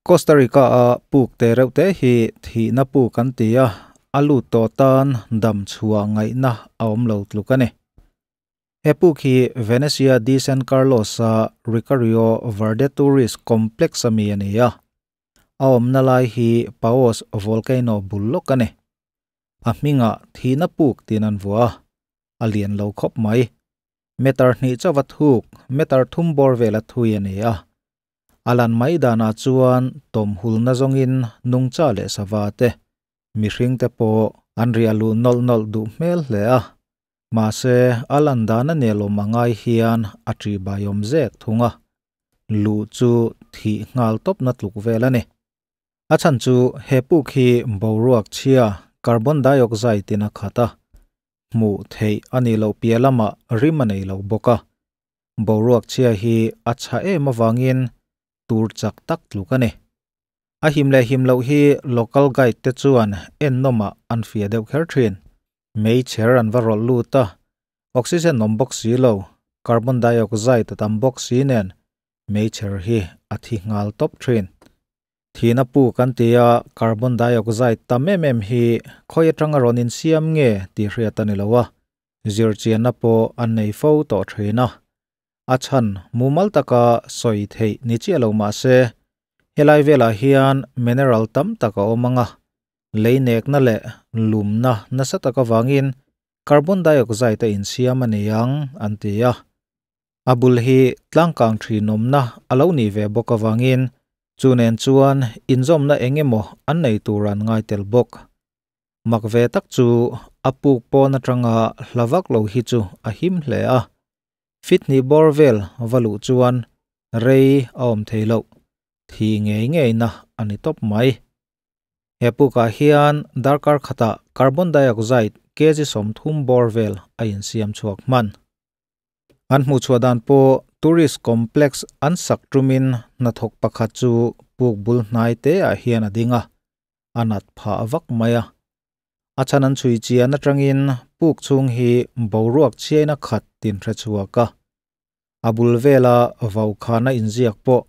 Costa Rica a puk te reuh te hi thihna puk an ti a, a lut tawh tan dam chhuah ngaihna a awm lo tluk a ni. He puk hi Venecia de San Carlos-a Ricario Verde Tourist Complex a mi a ni a, a awmna lai hi Paos Volcano bul lawk a ni. A hmingah thihna puk tiin an vuah a, a lian lo khawp mai. Meter hnih chauh a thuk, meter thum bawr vel a thui a ni a. A lan mai danah chuan tawmhulna zawngin nungcha leh sava te, mihring te pawh an riah luh nawlh nawlh duh hmel hle a. Mahse, a lan dan a nelawm a ngai hian a ṭihbaiawm zek thung a, luh chu thih nghal tawpna tluk vel a ni. A chhan chu he puk hi boruak chhia, carbon dioxide in a khat a, hmuh theih a nih loh piah lamah rim a nei lo bawk a. Boruak chhia hi a chha em avangin tur chak tak tluk a ni. A him leh him loh hi local guide te chuan ennawmah an fiah deuh kher thin. Meichher an va rawlh lut a, oxygen awm bawk si lo, carbon dioxide a tam bawk si nen meichher hi a thi nghal tawp thin. Thihna pu kan ti a, carbon dioxide tam em em hi khawi atanga rawn insiam nge tih hriat a ni lo a, zirchianna pawh an nei fo tawh thin a. A chhan mumal taka sawi theih ni chiah lo mah se, helai velah hian mineral tam tak a awm ang a, lei nekna leh lumna nasa tak avangin carbon dioxide a insiam a ni ang an ti a. A bul hi tlangkang thinawmna a lo nih ve bawk avangin chu nen chuan inzawmna eng emaw an nei tur an ngai tel bawk. Mak ve tak chu a puk pawn atanga hla vak lo hi chu a him hle a. Fit hnih bawr vel va luh chuan rei a awm thei loh, thi ngei ngeina a ni tawp mai. He pukah hian darkar khatah carbon dioxide kg 30 bawr vel a insiam chhuak hman. An hmuhchhuah dan pawh tourist complex an sak tumin hnathawk pakhat chu puk bul hnai te ah hian a ding a, a nat phah vak mai a. A chhan an chhui chian atangin puk chhung hi boruak chhiaina khat tin hre chhuak a. A bul vela vaukhana inziak pawh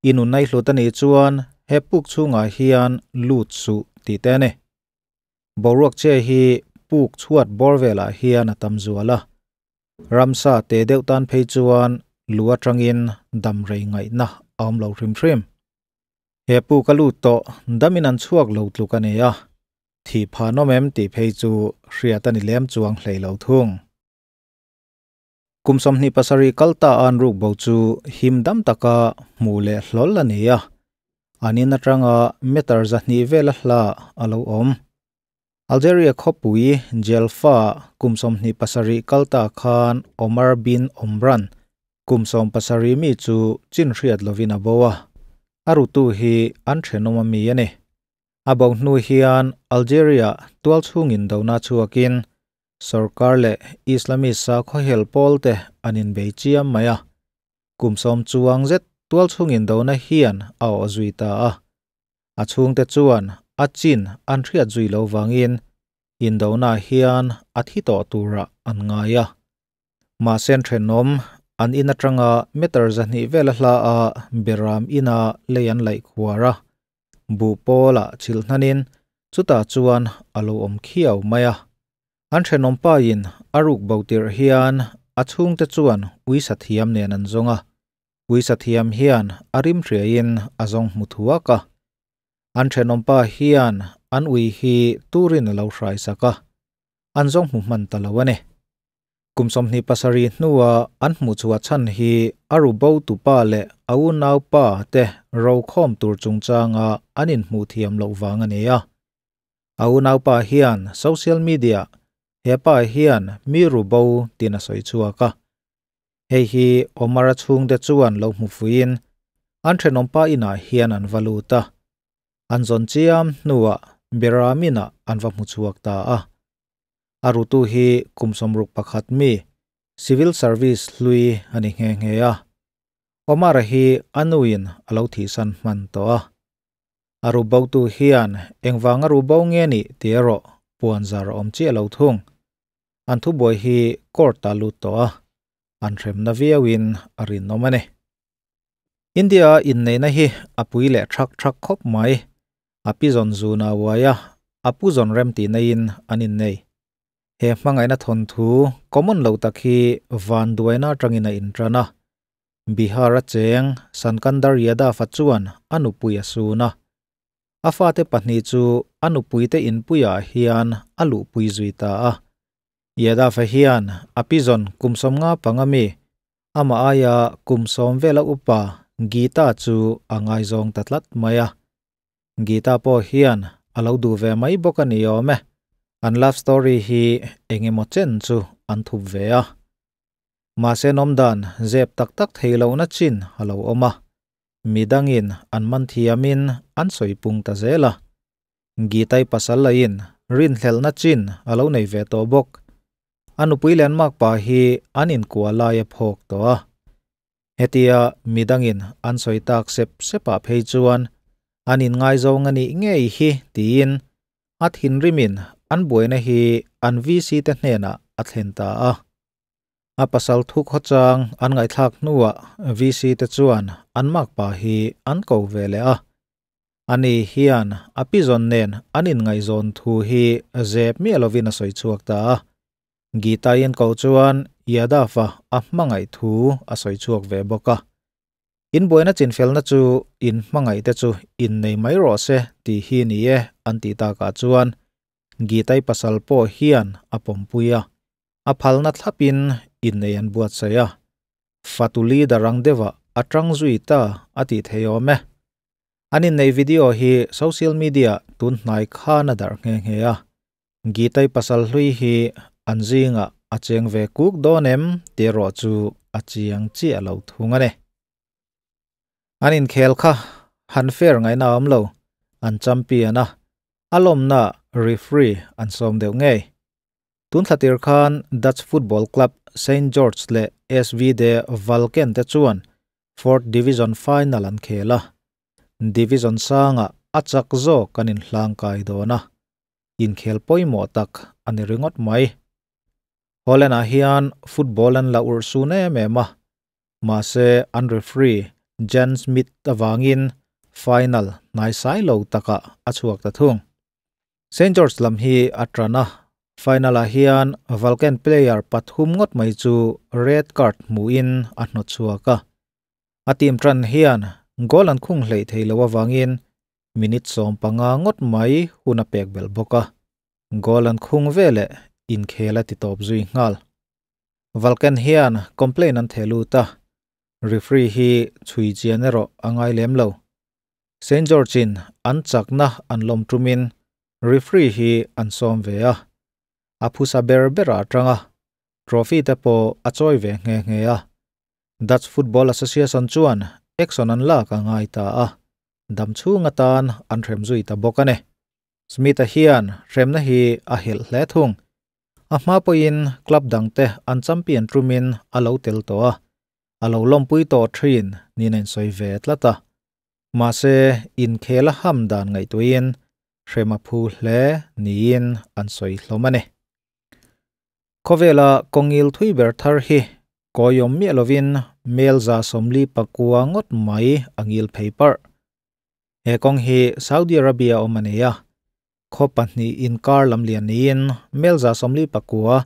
i nun nai hlut a nih chuan he puk chhungah hian lut suh tih te a ni. Boruak chhia hi puk chhuat bawr velah hian a tam zual a. Ramsa te deuh tan phei chuan lu atangin dam rei ngaihna a awm lo hrim hrim. He puk a lut tawh damin an chhuak lo tluk a ni a, thih phan awm em tih phei chu hriat a ni lem chuang hlei lo thung. Kum 27 kal ta an ruk bo chu him dam taka hmu leh hlawl a ni a, an in atanga meter 200 vela hla a lo awm. Algeria khawpui Jelfa kum 27 kal ta khan Omar bin Omran kum 17 mi chu chin hriat lovin a bo a. A rutu hi an thenawm a mi a ni. A bo hnu hian Algeria tual chhungin dona chhuakin sarkar leh Islamist sakhaw hel pawl te an inbei chiam mai a. Kum 10 chuang zet tual chhungin dona hian a aw zui ta a. A chhungte chuan a chin an hriat zui lo wangin indona hian a thi tawh tura an ngai a. Mahse thenawm an in atanga meter 200 vela hla a beram ina lei an laih khuar a. Bu pawla chil hnanin chuta chuan a lo awm khiau mai a. An thenawm pa in a ruk bo tir hian a chhungte chuan uisa thiam nen an zawng a. Uisa thiam hian a rim hriain a zawng hmu thuak a. An thenawm pa hian an ui hi turin a lo hrai sak a. An zawng hmu hman ta lo a ni. Kum 27 hnuah an hmu chhuah chhan hi a ru bo tu pa leh a unau pa te ro khawm tur chungchanga an inhmuh thiam loh vang a ni a. A unau pa hian social media he pa hian mi ru bo tin a sawi chhuak a. Hei hi Omar a chhungte chuan lo hmu fuiin an thenawm pa inah hian an va lut a. An zawn chiam hnuah beramina an va hmu chhuak ta a. A rutu hi kum 61 mi civil service hlui a ni nghe nghe a. Omar hi anuin a lo thihsan hman tawh a. A ru bo tu hian engvanga ru bo nge ni tih erawh puan zar a awm chiah lo thung. An thubuai hi court a lut tawh a. An hremna viauin a rinawm a ni. India in nei na hi a pui leh thak thak khawp mai. A pi zawn zun a uai a, a pu zawn rem tih naiin an innei. He hmangaihna thawnthu common lo tak hi vanduaina atangin a intan a. Bihar a cheng Sankandar Yadav-a chuan a nupui a sun a. A fate pahnih chu a nupuite inpuiah hian a luhpui zui ta a. Yadav-a hian a pi zawn kum 55 mi, amah aia kum 10 vela upa Geeta chu a ngaizawng ta tlat mai a. Geeta pawh hian a lo duh ve mai bawk a ni awm e. An love story hi eng emaw chen chu an thup ve a. Mahse nawmdan zep tak tak thei lohna chin a lo awm a. Midangin an man thiamin an sawi pung ta zel a. Geeta-i pasal lahin rinhlelhna chin a lo nei ve tawh bawk. A nupui leh an makpa hi an inkuah lai a phawk tawh a. Hetia midangin an sawi tak sep sepah phei chuan an inngaizawng a nih ngei hi tiin a thinrimin an buaina hi an VC te hnenah a thlen ta a. A pasal thu khawchang an ngaihthlak hnuah VC te chuan an makpa hi an ko ve leh a. Ani hian a pizawn nen an inngaihzawn thu hi zep miah lovin a sawi chhuak ta a. Geeta-in ko chuan Yadav-a a hmangaih thu a sawi chhuak ve bawk a. In buaina chinfelna chu in hmangaihte chu innei mai rawh se tih hi ni e an tih takah chuan Geeta-i pasal pawh hian a pawmpui a. A phalna thlapin innei an buatsaih a. Fatu leader ang deuhah a tang zui ta a tih thei awm e. An innei video hi social media tun hnai khan a darh nghe nghe a. Geeta-i pasal hlui hi an zingah a cheng ve kuk dawn em tih erawh chu a chiang chiah lo thung a ni. An inkhel kha han fair ngaihna a awm lo, an champion a, a lawmna referee an sawm deuh ngei. Tun thla tir khan Dutch football club Saint George leh SV de Valken te chuan fourth division final an khel a, division sangah a chak zawk an inhlangkai dawn a. Inkhel pawimawh tak a ni ringawt mai. Holland-ah hian football an la urh sun em em a, mahse an referee Jan Smit avangin final hnaisai lo takah a chhuak ta thung. Saint George lam hi a tan a, final-ah hian Vulcan player pathum ngawt mai chu red card hmuhin a hnawt chhuak a. A team tan hian goal an khung hleih thei lo avangin Minute 15 ngawt mai hun a pek belh bawk a, goal an khung veleh inkhel a ti tawp zui nghal. Vulcan hian complaint an theh lut a, referee hi chhui chian erawh a ngai lem lo. Saint George in an chakna an lawm tumin referee hi an sawm ve a, a phusa ber berah atanga trophy te pawh a chawi ve nghe nghe a. Dutch Football Association chuan action an lak a ngai ta a, dam chhung atan an hrem zui ta bawk a ni. Smith-a hian hremna hi a helh hle thung. A hma pawhin club dangte an champion tumin a lo tel tawh a, a lo lawmpui tawh thin niin a insawi ve tlat a. Mahse, inkhel a ham dan ngaihtuahin hrem a phu hle niin an sawi hlawm a ni. Khawvela kawngil thui ber thar hi kawiawm miah lovin mel 49 ngawt mai a ngil phei parh. He kawng hi Saudi Arabia awm a nei a, khaw pahnih inkar lam lian niin mel 49,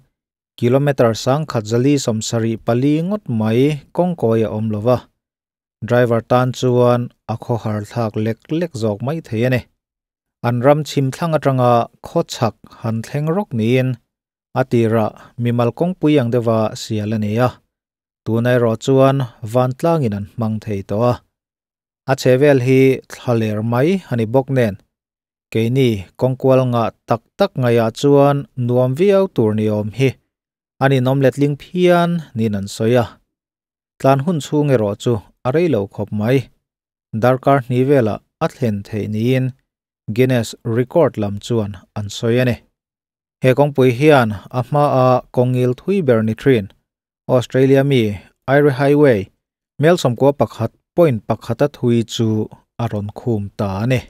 kilometre 1174 ngawt mai kawngkawi a awm lova, driver tan chuan a khawhar thlak lek lek zawk mai thei a ni. An ram chhim thlang atanga khaw chhak han thleng rawk niin a tirah mimal kawngpui ang deuha sial a ni a, tuna erawh chuan vantlangin an hmang thei tawh a. A chhe vel hi thla ler mai a ni bawk nen, keini kawngkual ngah tak tak ngaihah chuan nuam viau tur ni awm hi a ninawm letling phian niin an sawi a. Tlan hun chhung erawh chu a rei lo khawp mai. Darkar hnih velah a thlen theih niin Guinness Record lam chuan an sawi a ni. He kawngpui hian a hmaa kawngil thui ber ni thin Australia mi Eyre Highway mel 91.1 a thui chu a rawn khum ta a ni.